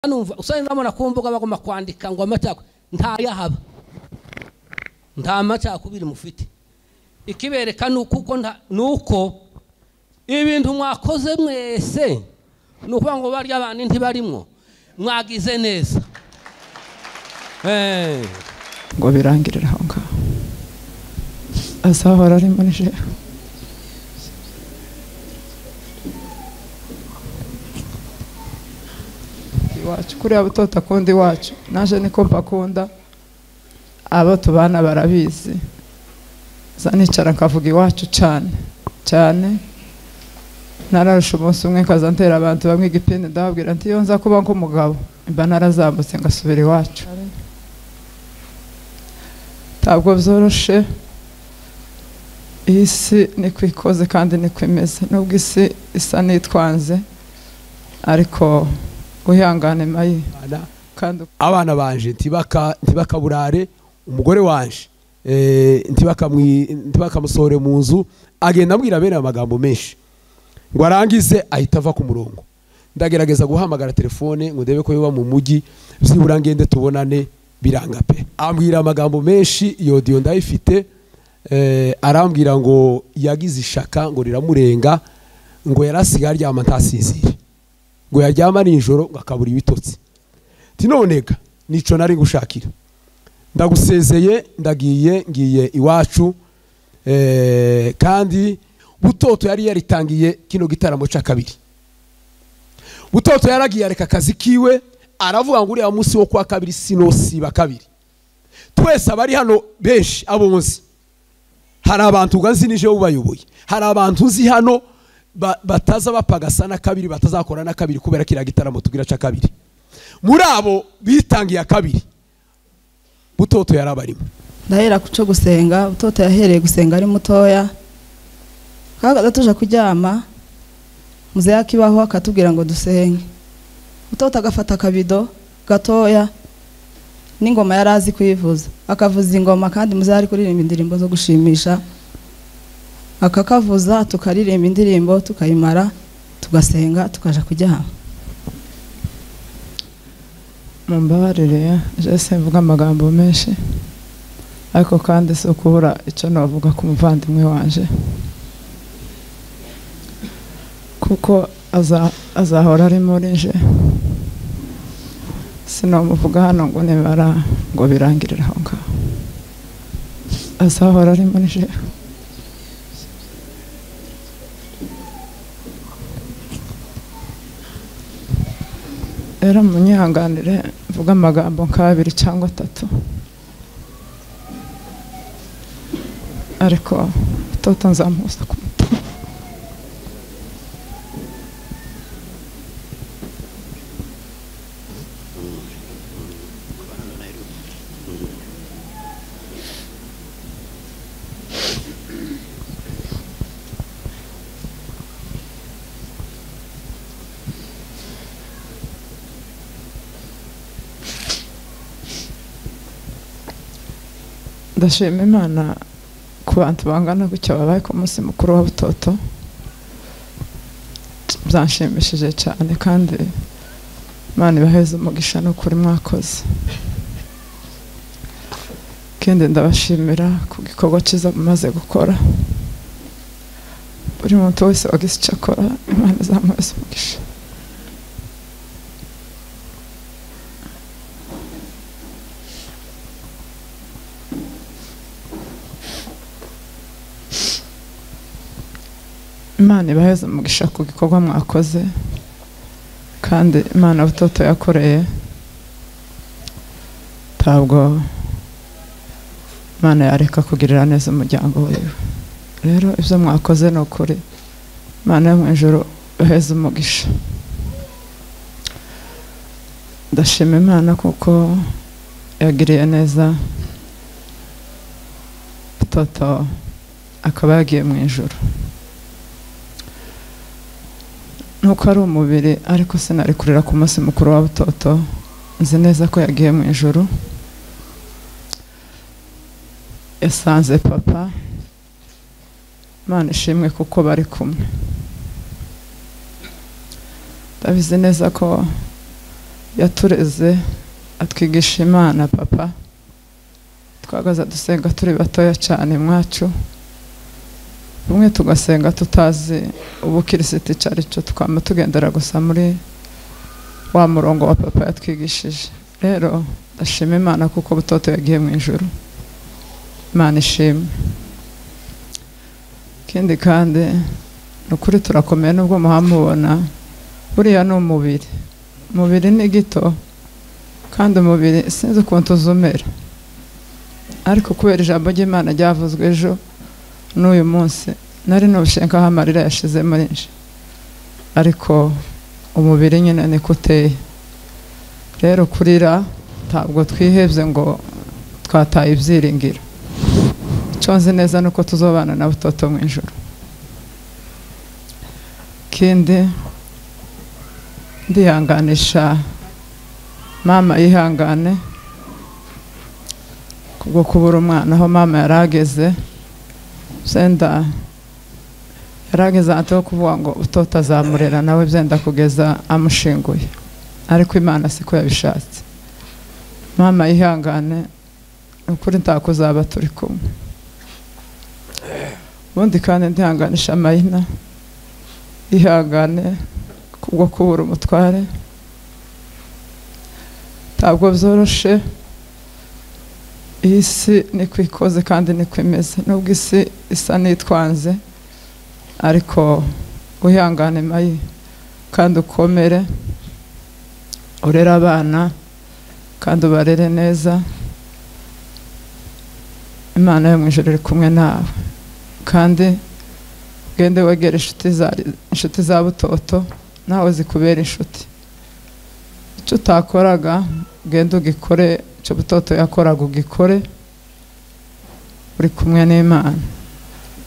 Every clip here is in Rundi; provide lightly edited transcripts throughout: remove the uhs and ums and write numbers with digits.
Numva usanga ndabona ku mbuga bagomba kwandika ngo amacakubiri ntayahaba, nta macakubiri mufite. Ikibereka nuko ibintu mwakoze mwese ni ukuvuga ngo barya abantu ntibarimwo, mwagize neza ngo birangirire aho ngaho, azahora ari muri jewe. Iwacu kuriya Butoto akunda iwacu, naje niko mbakunda, abo tubana barabizi. Za nicara nkavuga iwacu cyane cyane, nararusha umunsi umwe nkaza ntera abantu bamwe igipindi, ndababwira nti iyo nza kuba nk'umugabo mba narazamutse ngasubira iwacu. Ntabwo byoroshe, iyi si niko ikoze kandi niko imeze, nubwo isi isa n'itwanze ariko wihangane mayi. Kandi abana banje ntibakaburare, umugore wanje ntibakamusore mu nzu, agenda ambwira bene amagambo menshi ngo arangize ahita ava ku murongo. Ndagerageza guhamagara telefone ngo ndebe ko yoba mu mujyi, byibura ngende tubonane, biranga pe. Ambwira amagambo menshi, iyo audio ndayifite. Arambwira ngo yagize ishaka ngo riramurenga, ngo yarasigaye aryama ntasinzire, ngo yaryama nijoro ngo akabura ibitotsi. Ti nonega nico nari ngushakira, ndagusezeye, ndagiye, ngiye iwacu. Kandi Butoto yari yaritangiye kino gitaramo ca kabiri. Butoto yaragiye areka akazi kiwe, aravuga ngo uriya munsi wo kwa kabiri sinosiba kabiri. Twese abari hano benshi abonzi, hari abantu nzi nije ubayoboye, hari abantu nzi hano bataza bapagasa na kabiri, batazakora na kabiri kubera kiriya gitaramo tugira ca kabiri. Muri abo bitangiye kabiri, Butoto yarabarimo. Ndahera kuco gusenga, Butoto yahereye gusenga ari mutoya. Kaga tuje kuryama, muzehe akibaho akatubwira ngo dusenge. Butoto agafata akabido gatoya n'ingoma yarazi kuyivuza, akavuza ingoma kandi muzehe ari kuririmba indirimbo zo gushimisha, akakavuza tukaririmba indirimbo tukayimara, tugasenga tukaja kuryama. Mumbabarire je simvuga amagambo menshi, ariko kandi si ukubura icyo navuga ku muvandimwe wanje, kuko azahora ari muri je. Sinamuvuga hano ngo nibara ngo birangirire aho ngaho, azahora ari muri je. Rero munyihanganire mvuga amagambo nk'abiri cyangwa atatu, ariko Butoto nzamuhoza ku mutima. Ndashima Imana ku bantu bangana gutya babaye ku munsi mukuru wa Butoto, byanshimishije cyane kandi Imana ibaheze umugisha n'ukuri mwakoze. Ikindi ndabashimira ku gikorwa cyiza mumaze gukora, buri muntu wese wagize icyo akora Imana izamuheze umugisha. Imana ibaheze umugisha ku gikorwa mwakoze, kandi Imana Butoto yakoreye ntabwo Imana yareka kugirira neza umuryango wiwe. Rero ibyo mwakoze ni ukuri, Imana yo mu ijuru ibaheze umugisha. Ndashima Imana kuko yagiriye neza Butoto akaba yagiye mu ijuru. Nuko ari umubiri ariko sinari kurira ku munsi mukuru wa Butoto, nzi neza ko yagiye mu ijuru. Yasanze papa, Imana ishimwe kuko bari kumwe. Ndabizi neza ko Yatureze atwigisha Imana papa. Twagaza dusenga turi batoya cyane mwacu. Bumwe tugasenga tutazi ubukirisiti cyari cyo, twama tugendera gusa muri wa murongo wa papa yatwigishije. Rero ndashima Imana kuko Butoto yagiye mu ijuru. Imana ishimwe. Ikindi kandi nukuri turakomeye nubwo muhamubona, buriya ni umubiri. Umubiri ni gito kandi umubiri sinzi ukuntu uzumera, ariko kubera ijambo ry'Imana ryavuzwe ejo n'uyu munsi nari nubushe nkaho amarira yashize muri nje, ariko umubiri nyine niko uteye. Rero kurira ntabwo twihebye ngo twataye ibyiringiro. Icyo nzi neza nuko tuzobana na Butoto mu ijuru. Ikindi ndihanganisha mama yihangane kubwo kubura umwana. Aho mama yarageze byenda yarageze aho kuvuga ngo Butoto azamurera nawe byenda kugeza amushinguye, ariko Imana siko yabishatse. Mama yihangane ukuri ntakuzaba turi kumwe. Ubundi kandi ndihanganisha Mayina ihangane kubwo kubura umutware, ntabwo byoroshe. Isi niko ikoze kandi niko imeze, nubwo isi isa n'itwanze, ariko wihangane Mayi kandi ukomere, urere abana kandi ubarere neza. Imana yo mu ijuru iri kumwe nawe, kandi ugende wegere inshuti za Butoto nawe zikubera inshuti. Icyo utakoraga ugende ugikore, icyo Butoto yakoraga ugikore, uri kumwe n'Imana.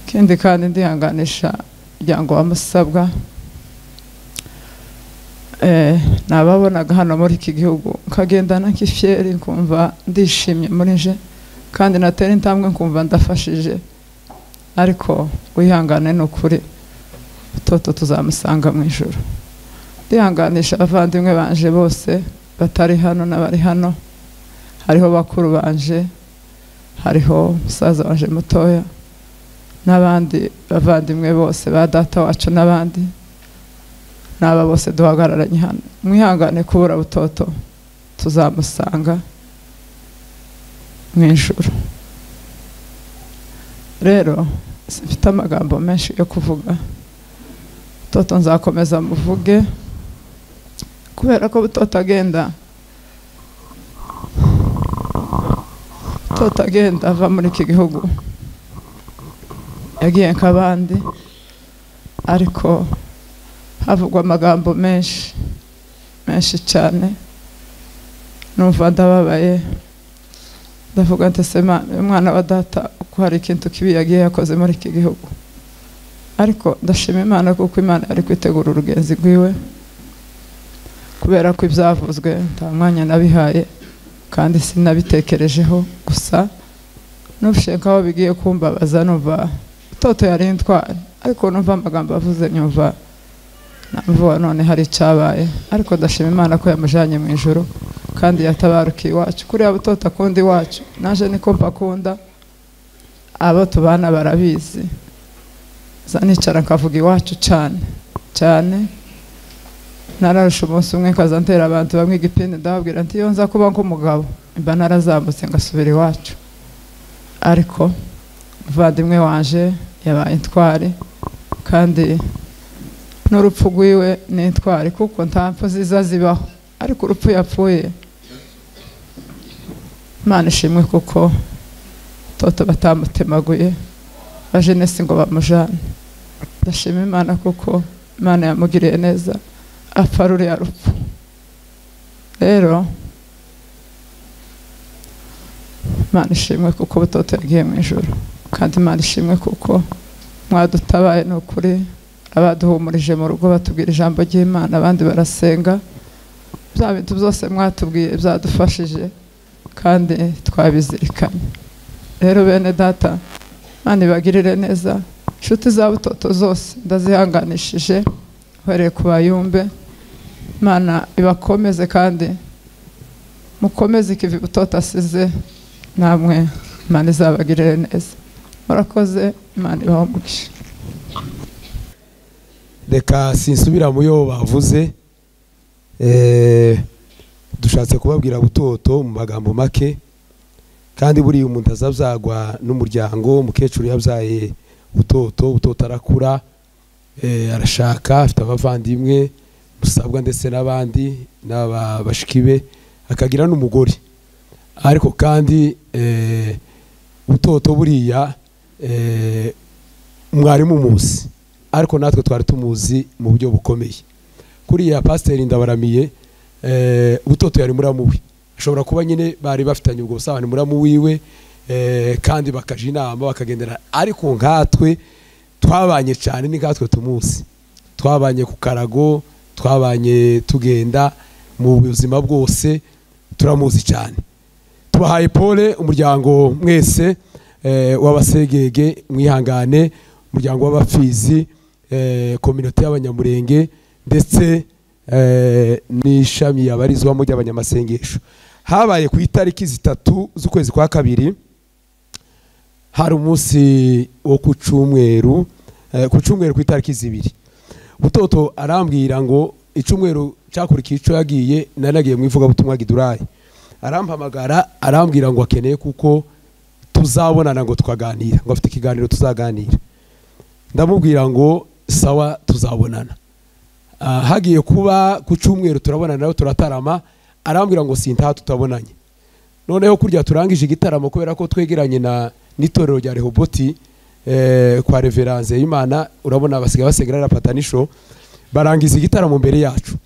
Ikindi kandi ndihanganisha umuryango wa Musabwa. Nababonaga hano muri iki gihugu nkagendana nk'ifyeri, nkumva ndishimye muri nje, kandi natera intambwe nkumva ndafashije, ariko wihangane ni ukuri Butoto tuzamusanga mu ijuru. Ndihanganisha abavandimwe banje bose batari hano n'abari hano, hariho bakuru banje, hariho musaza wanje mutoya n'abandi bavandimwe bose ba data wacu n'abandi n'aba bose duhagararanye hano. Mwihangane kubura Butoto, tuzamusanga mu ijuru. Rero simfite amagambo menshi yo kuvuga. Butoto nzakomeza muvuge kubera ko Butoto agenda ava muri iki gihugu, yagiye nk'abandi, ariko havugwa amagambo menshi menshi cyane. Numva ndababaye, ndavuga nti se umwana wa data uko hari ikintu kibi yagiye yakoze muri iki gihugu, ariko ndashima Imana kuko Imana yari kwitegura urugenzi rwiwe, kubera ko ibyavuzwe nta mwanya nabihaye kandi sinabitekerejeho. Gusa nubushe nkaho bigiye kumbabaza, numva Butoto yari intwari, ariko numva amagambo avuze nyumva namvuga none hari icyabaye, ariko ndashima Imana ko yamujanye mu ijuru kandi yatabarukiye iwacu. Kuriya Butoto akunda iwacu, naje niko mpakunda, abo tubana barabizi. Nicara nkavuga iwacu cyane cyane. Nararusha umunsi umwe nkaza ntera abantu bamwe igipindi, ndababwira nti iyo nza kuba nk'umugabo mba narazamutse ngasubira iwacu, ariko umuvandimwe wanje yabaye intwari, kandi n'urupfu rwiwe ni intwari, kuko nta mpfu ziza zibaho, ariko urupfu yapfuye Imana ishimwe kuko Butoto batamutemaguye bajenesi ngo bamujane. Ndashima Imana kuko Imana yamugiriye neza apfa ruriya rupfu. Rero Imana ishimwe kuko Butoto yagiye mu ijuru, kandi Imana ishimwe kuko mwadutabaye ni ukuri, abaduhumurije mu rugo batubwira ijambo ry'Imana, abandi barasenga. Bya bintu byose mwatubwiye byadufashije kandi twabizirikanye. Rero bene data, Imana ibagirire neza. Inshuti za Butoto zose ndazihanganishije, uhereye ku bayumbe Imana ibakomeze kandi mukomeze ikivi Butoto asize, namwe Imana izabagirire neza. Murakoze, Imana ibahe umugisha. Reka sinsubira mu yo bavuze, dushatse kubabwira Butoto mu magambo make, kandi buriya umuntu azabyagwa n'umuryango. Umukecuru yabyaye Butoto, Butoto arakura, arashaka, afite abavandimwe Musabwa ndetse n'abandi n'aba bashiki be, akagira n'umugore. Ariko kandi Butoto buriya mwarimu muzi, ariko natwe twari tumuzi mu buryo bukomeye. Kuriya Pasiteri Ndabaramiye, Butoto yari muramu we, ashobora kuba nyine bari bafitanye ubwo busabane muramu wiwe, kandi bakaja inama bakagendera. Ariko nkatwe twabanye cyane, ni nkatwe tumuzi, twabanye ku karago, twabanye tugenda mu buzima bwose, turamuzi cyane. Tubahaye pole umuryango mwese w'abasegege, mwihangane, umuryango w'abafizi, communauté y'abanyamurenge ndetse n'ishami yabarizwamo ry'abanyamasengesho. Habaye ku itariki 3 z'ukwezi kwa 2, hari umunsi wo ku cyumweru, ku cyumweru ku itariki 2. Butoto arambwira ngo icyumweru cyakurikiye ico yagiye, nanagiye mu ivugabutumwa Gidurayi, arampamagara arambwira ngo akeneye kuko tuzabonana ngo tukaganira, ngo afite ikiganiro tuzaganira. Ndamubwira ngo sawa tuzabonana. Hagiye kuba ku cyumweru turabonana nawe turatarama, arambwira ngo sintaha tutabonanye. Noneho kurya turangije igitaramo, kubera ko twegeranye na n'itorero rya Rehoboti, kwa Reverence Imana, urabona basigaye basengera rapatanisho, barangiza igitaramo mbere yacu.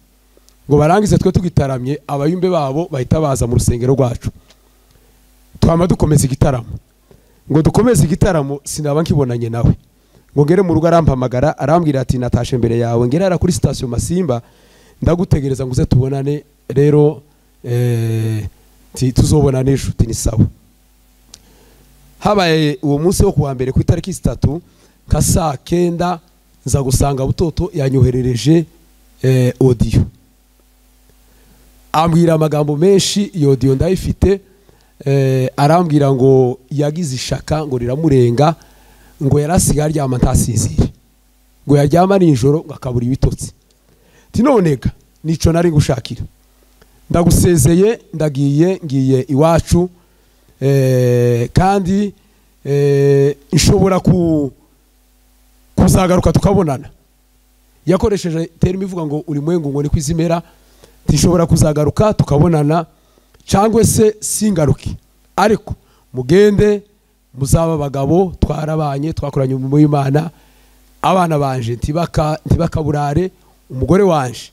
Ngo barangize twe tugitaramye, abayumbe babo bahita baza mu rusengero rwacu. Twama dukomeza igitaramo. Ngo dukomeze igitaramo sinaba nkibonanye nawe. Ngo ngere mu rugo arampamagara arambwira ati natashe mbere yawe, ngere ara kuri station Masimba ndagutegereza ngo uze tubonane, rero tuzobonane ejo. Ni sawa. Habaye uwo munsi wo kuwa mbere ku itariki 3 ka saa 9 nza gusanga Butoto yanyoherereje audio, ambwira amagambo menshi. Iyo audio ndayifite. Arambwira ngo yagize ishaka ngo riramurenga, ngo yarasigaye aryama ntasinzire, ngo yaryama nijoro ngo akabura ibitotsi. Ati nonega nico nari ngushakira, ndagusezeye, ndagiye, ngiye iwacu, kandi nshobora kuzagaruka tukabonana. Yakoresheje terme ivuga ngo ulimwengu ngo ni kwizimera, tishobora kuzagaruka tukabonana cyangwa se singaruki, ariko mugende muzaba abagabo, twarabanye, twakoranye umurimo w'Imana, abana banje ntibakaburare, umugore wanje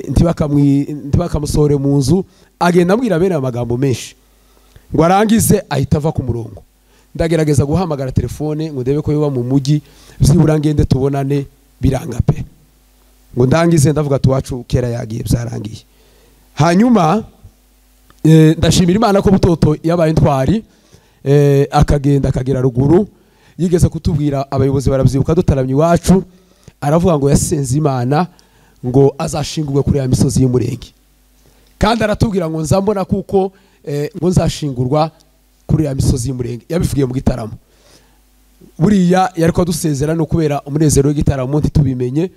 ntibakamusore mu nzu. Agenda ambwira bene amagambo menshi, ngo arangize ahita ava ku murongo. Ndagerageza guhamagara telefone ngo ndebe ko yoba mu mujyi, byibura ngende tubonane, biranga pe. Ngo ndangize ndavuga tuwacu kera yagiye, byarangiye. Hanyuma ndashimira Imana ko Butoto yabaye intwari, akagenda akagera ruguru. Yigeze kutubwira, abayobozi barabyibuka dutaramye iwacu, aravuga ngo yasenze Imana ngo azashingurwe kuri ya misozi y'umurenge, kandi aratubwira ngo nzambona kuko ngo nzashingurwa kuri ya misozi y'umurenge. Yabivugiye mu gitaramo. Buriya yari kwadusezera no kubera umunezero w'igitaramo ntitubimenye,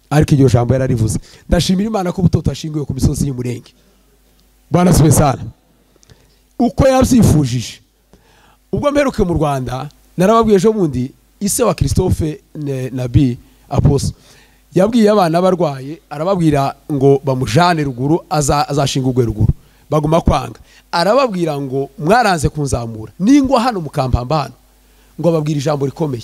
ariko iryo jambo yararivuze. Ndashimira Imana ko Butoto ashinguye ku misozi y'umurenge. Bwana siwe sana. Uko yabyifujije. Ubwo mperuke mu Rwanda narababwiye ejo bundi, ise wa Christophe Nabi Apostle yabwiye abana barwaye, arababwira ngo bamujane ruguru, azashingurwe ruguru. Baguma kwanga. Arababwira ngo mwaranze kunzamura, ningwa hano mukampamba hano. Ngo ababwira ijambo rikomeye.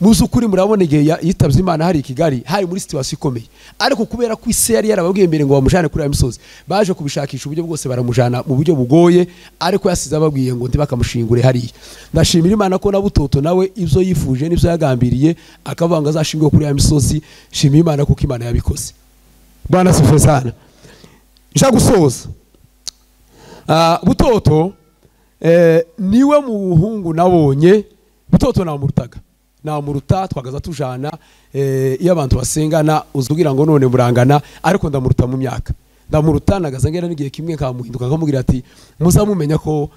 Muzukuri murabona igihe yitavye Imana hari i Kigali, hari muri situation ikomeye, ariko kubera ko ise yari yarababwiye mbere ngo bamujane kuri ya misozi, baje kubishakisha uburyo bwose baramujana mu buryo bugoye, ariko yasize ababwiye ngo ntibakamushingure hariya. Ndashimira Imana ko na Butoto nawe ibyo yifuje n'ibyo yagambiriye akavuga ngo azashingwe kuri ya misozi. Shimira Imana kuko Imana yabikoze. Bwana sifa sana. Nshaka gusoza. Butoto niwe muhungu nabonye. Butoto namurutaga, Namuruta, twagaza tujana, iyo abantu basengana uzugira ngo none burangana, ariko ndamuruta mu myaka. Ndamuruta nagaza ngera n'igihe kimwe nkamuhinduka nkamubwira ati muzamumenya ko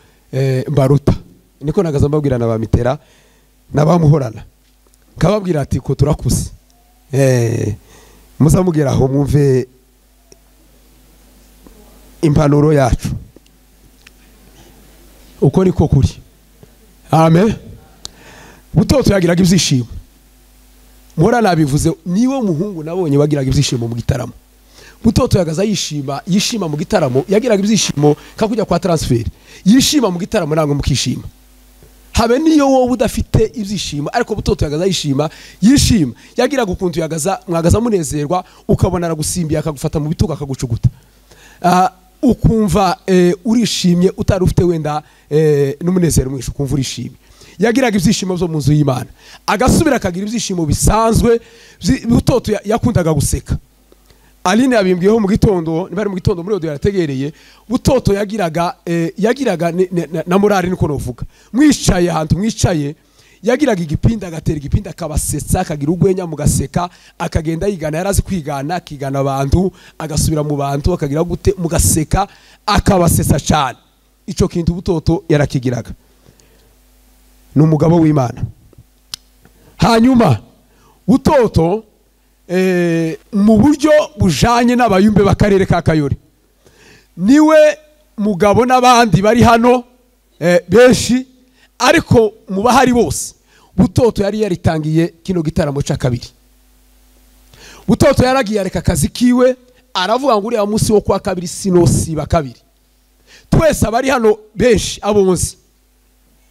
mbaruta. Niko nagaza mbabwira na bamitera nabamuhorana, nkababwira ati ko turakuze, muzamugera aho mwumve impanuro yacu uko niko kuri. Amen. Butoto yagiraga ibyishimo, mpora nabivuze, niwe muhungu nabonye wagiraga ibyishimo mu gitaramo. Butoto yagaza yishima mu gitaramo, yagiraga ibyishimo kakujya kwa transfer, yishima mu gitaramo nangwe mukishima. Habe niyo wowe udafite ibyishimo, ariko Butoto yagaza yishima, yagiraga ukuntu yagaza mwagaza munezerwa, ukabona aragusimbiye akagufata mu bitugu akagucuguta, ukumva urishimye utari ufite wenda n'umunezero mwinshi, ukumva urishimye. Yagiraga ibyishimo byo mu nzu y'Imana, agasubira akagira ibyishimo bisanzwe. Butoto yakundaga guseka. Aline yabimbwiyeho mu gitondo, niba ari mu gitondo muri audio yarategereye. Butoto yagiraga na morale, niko novuga. Mwicaye ahantu mwicaye, yagiraga igipinda, agatera igipinda akabasetsa, akagira ugwenya mugaseka, akagenda yigana, yarazi kwigana, akigana abantu, agasubira mu bantu, akagira gute mugaseka, akabasetsa cyane. Ico kintu Butoto yarakigiraga. Ni umugabo w'Imana. Hanyuma Butoto mu buryo bujanye n'abayumbe b'akarere ka Kayore, niwe mugabo n'abandi bari hano benshi, ariko mu bahari bose Butoto yari yaritangiye kino gitaramo ca kabiri. Butoto yaragiye areka akazi kiwe, aravuga ngo uriya munsi wo kwa kabiri sinosiba kabiri. Twese abari hano benshi abonzi,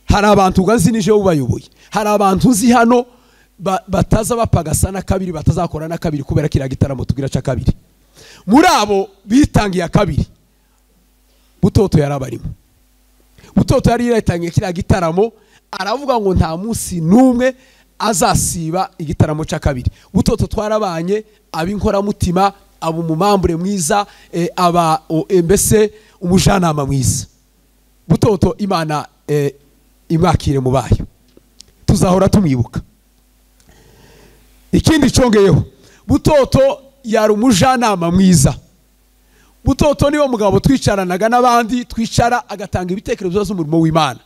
hari abantu uganzi nije ubayoboye, hari abantu uzi hano bataza bapagasa na kabiri, batazakora na kabiri kubera kiriya gitaramo tugira ca kabiri. Muri abo bitangiye kabiri, Butoto yarabarimo. Butoto yari yaritangiye kiriya gitaramo, aravuga ngo nta munsi numwe azasiba igitaramo ca kabiri. Butoto twarabanye, abinkoramutima, aba umumambure mwiza, aba mbese umujanama mwiza. Butoto Imana imwakire mu bayo, tuzahora tumwibuka. Ikindi congeyeho, Butoto yari umujanama mwiza. Butoto niwo mugabo twicaranaga n'abandi, twicara agatanga ibitekerezo by'umurimo w'Imana,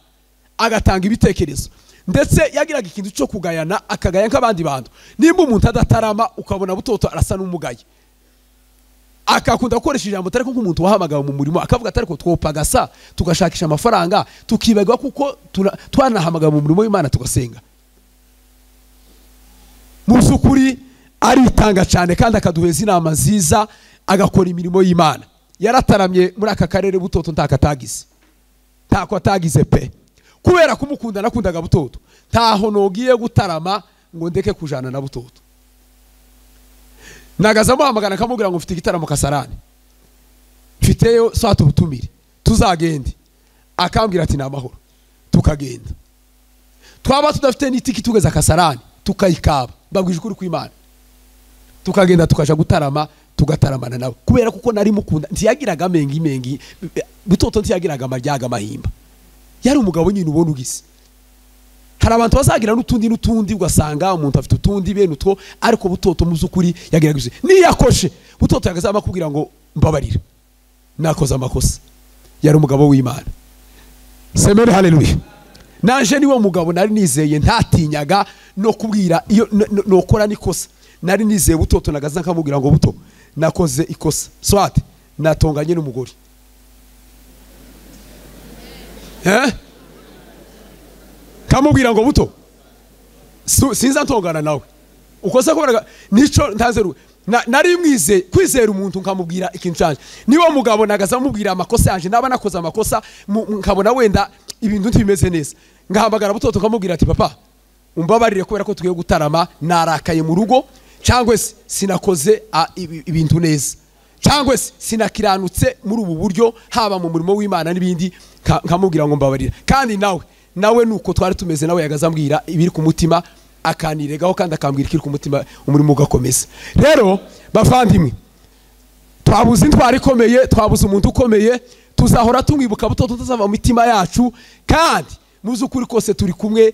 agatanga ibitekerezo, ndetse yagiraga ikintu cyo kugayana, akagaya nk'abandi bantu. Nimba umuntu adatarama ukabona Butoto arasa n'umugaye, akakunda gukoresha ijambo atari nk'umuntu wahamagawe mu murimo, akavuga atari ko twopagasa tugashakisha amafaranga tukibagwa kuko twanahamagawe mu murimo w'Imana tugasenga. Mu by'ukuri aritanga cyane kandi akaduheza inama nziza, agakora imirimo y'Imana. Yarataramye muri aka karere Butoto ntakatagize, ntako atagize pe. Kubera kumukunda nakundaga Butoto, ntaho nogiye gutarama ngo ndeke kujana na Butoto. Nagaza muhamagana akamubwira ngo mfite igitaramo Kasarani, mfiteyo saa tubutumire tuzagende, akambwira ati ni amahoro, tukagenda. Twaba tudafite n'itiki tugeza Kasarani tukayikaba, mbabwije ukuri kw'Imana, tukagenda tukaja gutarama, tugataramana nawe kubera kuko nari mukunda. Ntiyagiraga mengi Butoto ntiyagiraga amaryaga mahimba, yari umugabo nyine ubona ugise. Hari abantu bazagira n'utundi ugasanga umuntu afite utundi bene utwo, ariko Butoto mu by'ukuri yagiraga ibyo. Niyakoshe Butoto yagazama kubwira ngo mbabarira, nakoze amakosa. Yari umugabo w'Imana. Semere haleluya. Naje niwo mugabo nari nizeye, ntatinyaga no kubwira iyo nokora nikosa. Nari nizeye Butoto, nagaza nkamubwira ngo Buto nakoze ikosa, swat natonganye n'umugore. Kamubwira ngo Buto sinza ntongana nawe, ukosa kubera nico ntazeru. Nari mwize kwizera umuntu nkamubwira ikintu canje. Niwo mugabo nagaza mubwira amakosa yanje, naba nakoze amakosa nkabona wenda ibintu ntibimeze neza, ngahamagara Butoto nkamubwira ati papa umbabarire kubera ko tugiye gutarama, narakaye mu rugo, cyangwa se sinakoze ibintu neza, cyangwa se sinakiranutse muri ubu buryo, haba mu murimo w'Imana n'ibindi, nkamubwira ngo mbabarira. Kandi nawe nuko twari tumeze, nawe yagaza ambwira ibiri ku mutima, akaniregaho kandi akambwira ikiri ku mutima, umurimo ugakomeza. Rero bavandimwe, twabuze intwari ikomeye, twabuze umuntu ukomeye, tuzahora tumwibuka Butoto, tutazava mu mitima yacu. Kandi mu by'ukuri kose turi kumwe,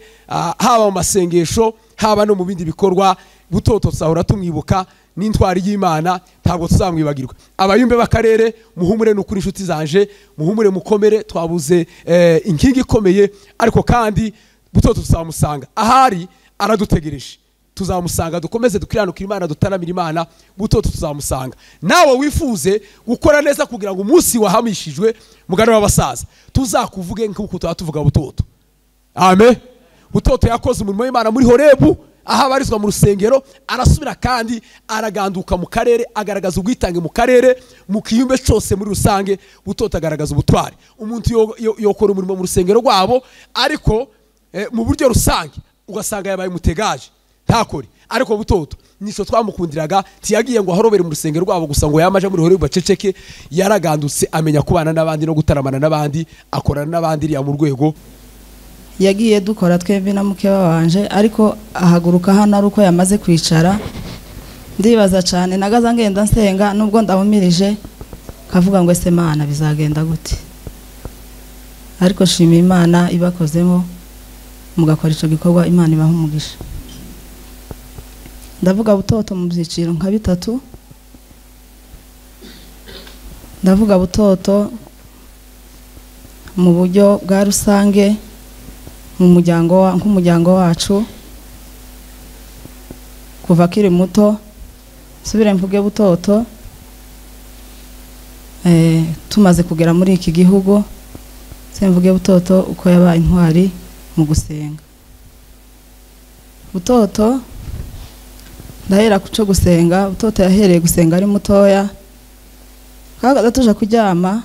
haba mu masengesho, haba no mu bindi bikorwa. Butoto tuzahora tumwibuka n'intwari y'Imana, ntabwo tuzamwibagirwa. Abayumbe b'akarere muhumure, n'ukuri inshuti zanje muhumure, mukomere, twabuze inkingi ikomeye, ariko kandi Butoto tuzamusanga ahari, aradutegereje, tuzamusanga, dukomeze dukiranukira Imana, dutaramira Imana. Butoto tuzamusanga. Nawe wifuze gukora neza kugira ngo umunsi wahamishijwe mugani w'abasaza tuzakuvuge nk'uko tuba tuvuga Butoto. Amen. Butoto yakoze umurimo w'Imana muri Horebu aho abarizwa mu rusengero, arasubira kandi araganduka mu karere, agaragaza ubwitange mu karere, mu kiyumbe cyose muri rusange. Butoto agaragaza ubutwari. Umuntu yokora umurimo mu rusengero rwabo, ariko mu buryo rusange ugasanga yabaye mutegaje ntakore. Ariko Butoto nico twamukundiraga, tiyagiye ngo ahorobere mu rusengero rwabo gusa ngo yamaje muri Horebu baceceke, yaragandutse amenya kubana n'abandi no gutaramana n'abandi, akorana n'abandi iriya mu rwego. Yagiye dukora twembi na mukeba wanje, ariko ahaguruka hano ari uko yamaze kwicara. Ndibaza cyane, nagaza ngenda nsenga nubwo ndahumirije kavuga ngo ese Mana bizagenda gute, ariko shima Imana ibakozemo mugakora ico gikorwa, Imana ibaha umugisha. Ndavuga Butoto mu byiciro nka bitatu. Ndavuga Butoto mu buryo bwa rusange mu muryango, nk'umuryango wacu kuva akiri muto. Subire mvuge Butoto tumaze kugera muri iki gihugu, mvuge Butoto uko yabaye intwari mu gusenga. Butoto ndahera kuco gusenga. Butoto yahereye gusenga ari mutoya, kaga tuja kuryama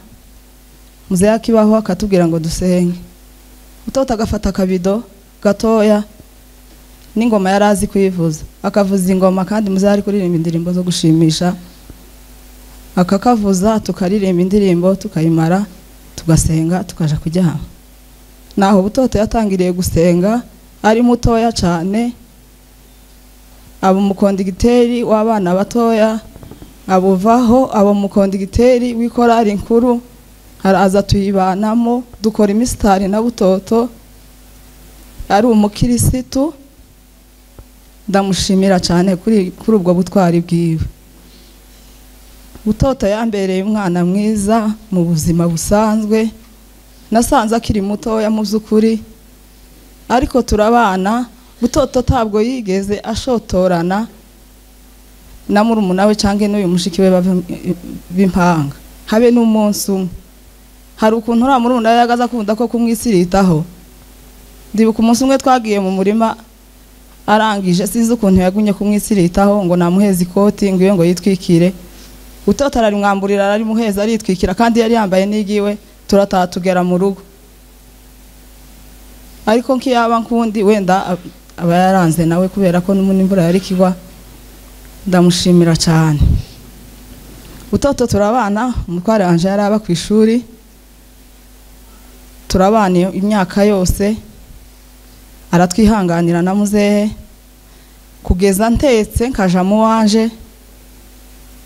muzehe akibaho akatubwira ngo dusenge. Butoto agafata akabido gatoya n'ingoma yarazi kuyivuza, akavuza ingoma kandi muzehe ari kuririmba indirimbo zo gushimisha, akakavuza tukaririmba indirimbo tukayimara tugasenga tukaja kuryama. Naho Butoto yatangiriye gusenga ari mutoya cyane, abo mukondigiteri w'abana batoya, abuvaho abo mukondigiteri w'ikorari nkuru, araza tuyibanamo dukora imisitari na Butoto ari umukirisitu. Ndamushimira cyane kuri ubwo butwari bwiwe. Butoto yambereye umwana mwiza mu buzima busanzwe, nasanze akiri mutoya mu by'ukuri, ariko turabana. Butoto ntabwo yigeze ashotorana na murumuna we canke n'uyu mushiki we b'impanga, habe n'umunsi umwe. Hari ukuntu uriya murumuna we yagaza akunda ko kumwisiritaho. Ndibuka umunsi umwe twagiye mu murima, arangije sinzi ukuntu yagumye kumwisiritaho ngo namuheze ikoti ngo iyo ngo yitwikire. Butoto ararimwamburira ararimuheza aritwikira, kandi yari yambaye n'igiwe. Turataha tugera mu rugo, ariko nk'iyaba nkundi wenda aba yaranze nawe kubera ko n'imvura yari kigwa. Ndamushimira cyane. Butoto turabana, umutware wanje yaraba ku ishuri, turabana imyaka yose, aratwihanganira na muzehe kugeza ntetse nkaja mu wanje.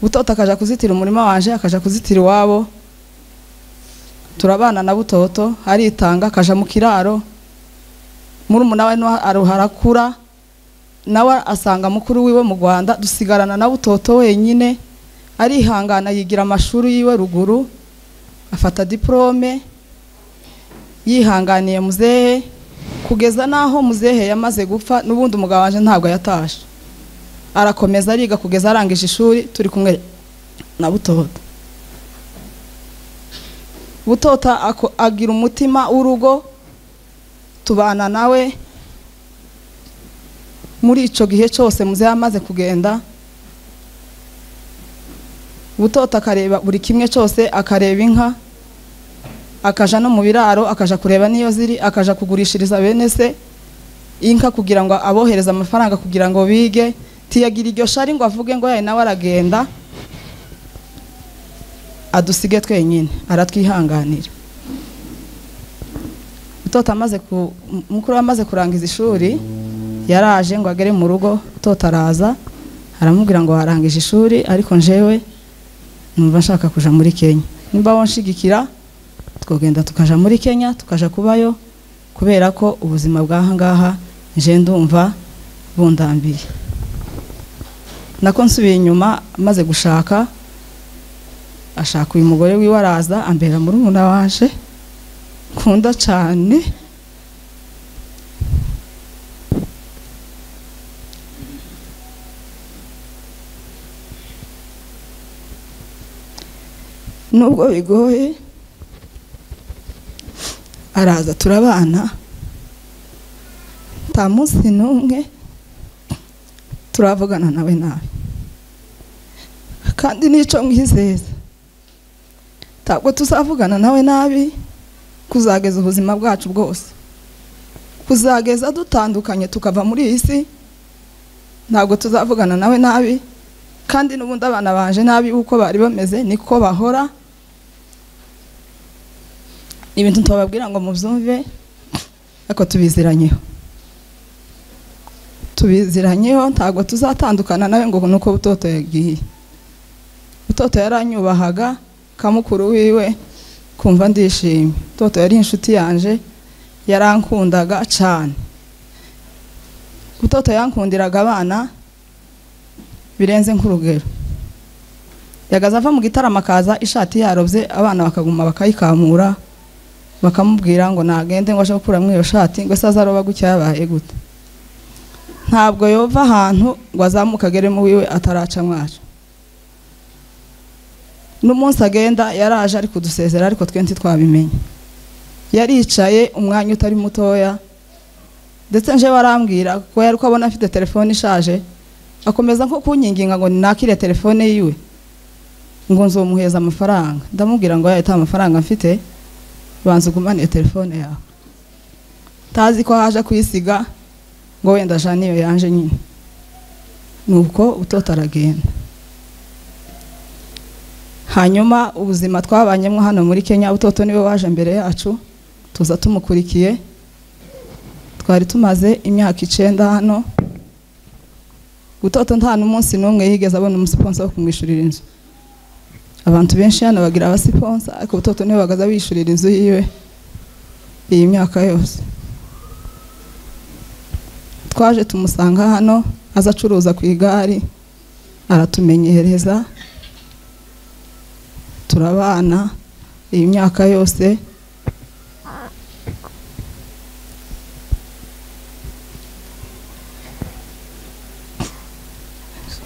Butoto akaja kuzitira umurima wanje, akaja kuzitira iwabo. Turabana na Butoto aritanga akaja mu kiraro, murumuna we aruharakura nawe asanga mukuru wiwe mu Rwanda, dusigarana na Butoto wenyine. Arihangana yigira amashuri yiwe ruguru, afata diplome, yihanganiye muzehe kugeza naho muzehe yamaze gupfa. N'ubundi umugabo wanje ntabwo yatashe, arakomeza ariga kugeza arangije ishuri, turi kumwe na Butoto. Butoto agira umutima w'urugo, tubana nawe muri ico gihe cyose muzehe amaze kugenda. Butoto akareba buri kimwe cyose, akareba inka, akaja no mu biraro, akaja kureba niyo ziri, akaja kugurishiriza bene se inka kugira ngo abohereze amafaranga kugira ngo bige. Tiyagira iryo shari ngo avuge ngo yaye nawe aragenda adusige twenyine, aratwihanganira. Butoto amaze ku mukuru amaze kurangiza ishuri yaraje ngo agere mu rugo. Butoto araza aramubwira ngo warangije ishuri, ariko njewe numva nshaka kuja muri Kenya, nimba wonshigikira twogenda tukaja muri Kenya tukaja kubayo, kubera ko ubuzima bw'aha ngaha nje ndumva bundambiye. Nako nsubiye inyuma maze gushaka, ashaka uyu mugore wiwe araza ambera murumuna wanje nkunda cyane. Nubwo bigoye araza turabana, nta munsi n'umwe turavugana nawe nabi, kandi n'icyo mwizeza ntabwo tuzavugana nawe nabi kuzageza ubuzima bwacu bwose, kuzageza dutandukanye tukava muri iyi si, ntabwo tuzavugana nawe nabi. Kandi n'ubundi abana banje nabi uko bari bameze niko bahora. Ibintu tubabwira ngo mubyumve, ariko tubiziranyeho, tubiziranyeho, ntabwo tuzatandukana nawe ngo nuko Butoto yagiye. Butoto yaranyubahaga kamukuru wiwe kumva ndishimye. Butoto yari inshuti yanje, yarankundaga cyane. Butoto yankundiraga abana birenze nk'urugero. Yagaza ava mu gitaramo akaza ishati yarobye, abana bakaguma bakayikamura, bakamubwira ngo nagende ngo aje gukuramo iyo shati, ngo se azaroba gutya yabaye gute. Ntabwo yova ahantu ngo azamuke agere mu wiwe ataraca mwacu. N'umunsi agenda yaraje ari kudusezera, ariko twe ntitwabimenye. Yaricaye umwanya utari mutoya, ndetse nje barambwira ko yari ko abona afite telefone ishaje, akomeza nko kunkinginga ngo nakire telefone yiwe ngo nzomuheza amafaranga. Ndamubwira ngo yahita amafaranga mfite, banza ugumane telefone yawe. Tazi ko haje kuyisiga ngo wenda janiyo yanje nyine. Nuko Butoto aragenda. Hanyuma ubuzima twabanyemo hano muri Kenya, Butoto niwe waje mbere yacu, tuza tumukurikiye. Twari tumaze imyaka 9 hano. Butoto nta n'umunsi n'umwe yigeze abona umusponsor wo kumwishurira inzu. Abantu benshi hano bagira abasponsa, ariko Butoto niwe bagaza bishurira inzu yiwe iyi myaka yose. Twaje tumusanga hano aza acuruza ku igare, aratumenyereza, turabana iyi myaka yose.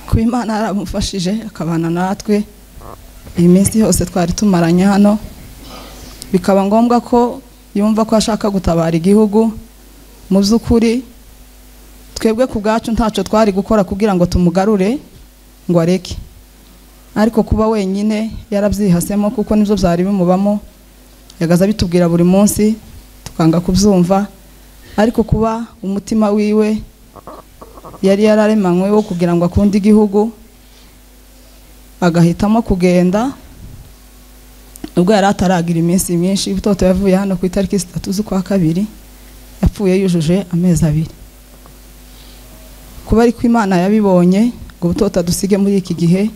Kuba Imana yaramufashije akabana natwe iyi minsi yose twari tumaranye hano, bikaba ngombwa ko yumva ko ashaka gutabara igihugu. Mu by'ukuri twebwe ku bwacu ntacyo twari gukora kugira ngo tumugarure ngo areke, ariko kuba wenyine yarabyihasemo kuko nibyo byari bimubamo. Yagaza bitubwira buri munsi tukanga kubyumva, ariko kuba umutima wiwe yari yararemanywe wo kugira ngo akunde igihugu, agahitamo kugenda ubwo yari ataragira iminsi myinshi. Butoto yavuye hano ku itariki 3 z'ukwa kabiri, yapfuye yujuje amezi 2. Kuba ariko Imana yabibonye ngo Butoto adusige muri iki gihe,